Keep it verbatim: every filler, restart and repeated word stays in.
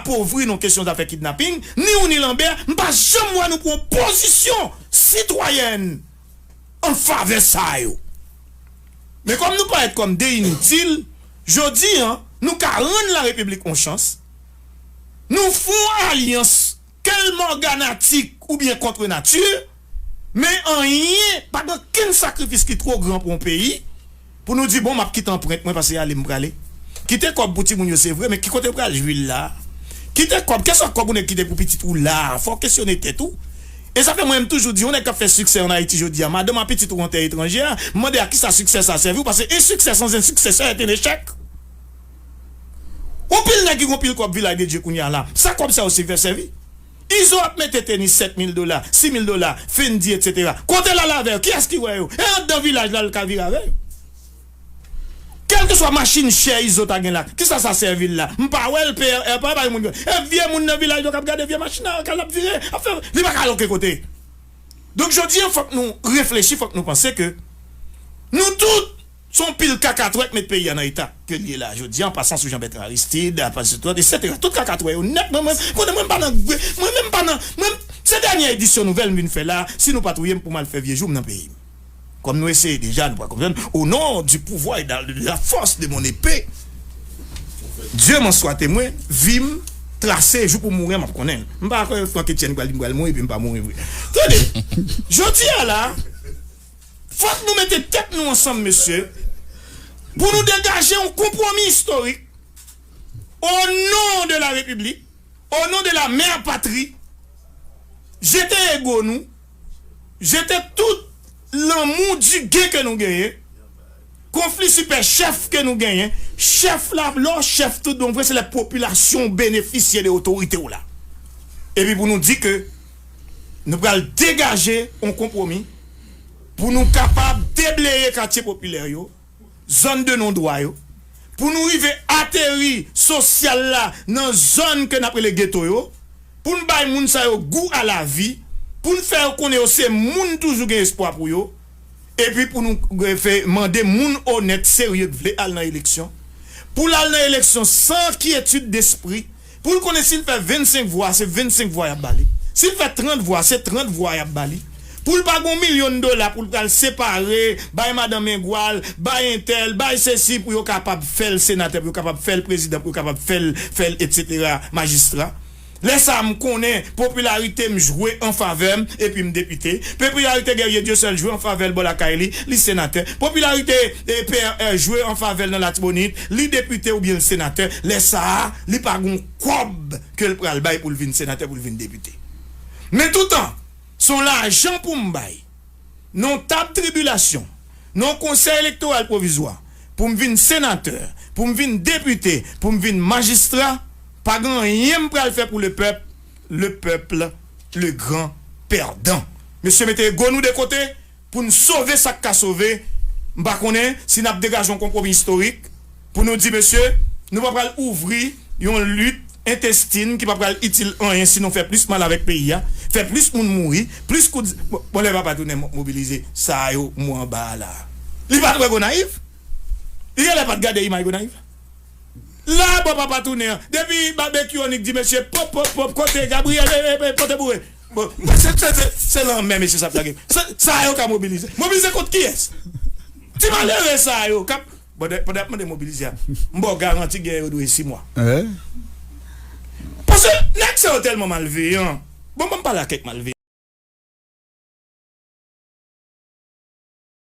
Pauvry, nan kesyon zafè kidnaping, ni ou ni Lambert, m pa janm wè nou pran pozisyon sitwayèn an favè sa yo. Men kòm nou parèt kòm de initil, jodi a, nou ka rann larepiblik yon chans. Nou fè yon alyans, kèl mòganatik oubyen kont nati, men anyen, pa gen okenn sakrifis ki twò gran pou yon peyi, pou nou di, bon, m ap kite anprent mwen, paske ale m prale. Kite kòb pou timoun yo, se vre, men ki kote pral jwi l la? Kite kòb, kèlkeswa kòb ou nèg kite pou pitit ou la, fò w kesyone tèt ou. E sa fè mwen, m toujou di, yon nèg k ap fè siksè ann Ayiti jodi a, madanm a, pitit ou an tè etranjè, m mande a kisa siksè sa sèvi w, paske un succès sans un successeur est un échec. Yon pil nèg ki gon pil kòb Vilaj de Dye kounye a la, sa kòb sa yo sèvi fè sèvi? Izo ap mete tenis sèt mil dola, sis mil dola, Fendi, etsetera. Kote l al avè yo? Kiyès ki wè yo? E anndan vilaj la l ka vire avè yo? Kèlkeswa machin chè Izo ta gen la, kisa sa sèvi l la? M pa wè l, P R R pa bay moun. E vye moun nan vilaj yo k ap gade vye machin nan, k al ap vire, ap fè, li pa ka al okenn kote. Donk, jodi a, fòk nou reflechi, fòk nou panse ke nou tout se yon pil kakatwè k met peyi a nan eta ke l ye la jodi a, an pasan sou Jean Bertrand Aristide, an pasan sou tout, etsetera. Tout kakatwè yo nèt, mwen, mwen, konnen mwen, m pa nan, mwen menm pa nan, mwen, se dènye edisyon nouvèl m vin fè la, si nou pa touye m pou m al fè vye jou m nan peyi m. Kòm nou eseye deja, nou pa konprann. Au nom du pouvoir et de la force de mon épée, Dieu m'en soit témoin, vi m trase, jou pou m mouri a, m ap konnen l. M pa kwè Franck Etienne pral di m pral mouri, epi m pa mouri vre. Tande, jodi a la, fòk nou mete tèt nou ansanm, mesye, pou nou degaje yon konpwomi istorik, au nom de la République, au nom de la mère patrie, jete ego nou, jete tout lanmou di gen ke nou genyen, konfli sipè chèf ke nou genyen, chèf la, lè w chèf tout bon vre, se lè popilasyon w benefisye de otorite w la. Epi pou nou di ke nou pral degaje yon konpwomi pou nou kapab debleye katye popilè yo, zòn de non dwa yo, pou nou rive ateri sosyal la nan zòn ke n ap rele geto yo, pou n bay moun sa yo gou a lavi, pou n fè yo konnen yo se moun, toujou gen espwa pou yo, epi pou nou, eh, fè mande moun onèt, serye k vle al nan eleksyon, pou l al nan eleksyon san kyetid despri, pou l konnen si l fè vennsenk vwa, se vennsenk vwa y ap ba li. Si l fè trant vwa, se trant vwa y ap ba li. Pou l pa gon milyon dola pou l pral separe, bay madanm men gwa l, bay entèl, bay sesi pou yo kapab fè l senatè, pou yo kapab fè l prezidan, pou yo kapab fè l, fè l, etsetera, majistra. Lè sa a, m konnen popilarite m jwe an favè m, epi m depite. Popilarite Guerrier Dieuseul jwe an favè l bò lakay li, li senatè. Popilarite, eh, P R R jwe an favè l nan Latibonit, li depite oubyen l senatè. Lè sa a, li pa gon kòb ke l pral bay pou l vin senatè, pou l vin depite. Men toutan, se yon lajan pou m bay nan yon tab tribilasyon, nan yon konsèy elektoral pwovizwa, pou m vin senatè, pou m vin depite, pou m vin majistra, pa gen anyen m pral fè pou le peuple, le peuple, le grand perdant. Mesye, mete ego nou de kote pou n sove sa k ka sove. M pa konnen si n ap degaje yon konpwomi istorik pou nou di, mesye, nou pa pral ouvri yon lit entestin ki pa pral itil anyen, sinon fè plis mal avèk peyi a, fè plis moun mouri, plis kout. Bon, bon, lè Papa Tounen mo-, mobilize sa yo, mwen anba a la. Li pa t wè Gonayiv? Li genlè pa t gade imaj Gonayiv? La, bon, Papa Tounen an, depi babekyou Onik di, mesye, pòp, pòp, pòp, kote Gabriel, e, e, e, pote boure. Bon, se, se, se, se lanmè, mesye, sa ap lage. Sa, sa yo ka mobilize. Mobilize kont kiyès? Ti malere sa yo k ap Pandan, pandan y ap mande mobilize a, m ba w garanti gen yo dwe sis mwa. Paske nèg sa yo tèlman malveyan. Bon, ban m pale a kèk malveyan.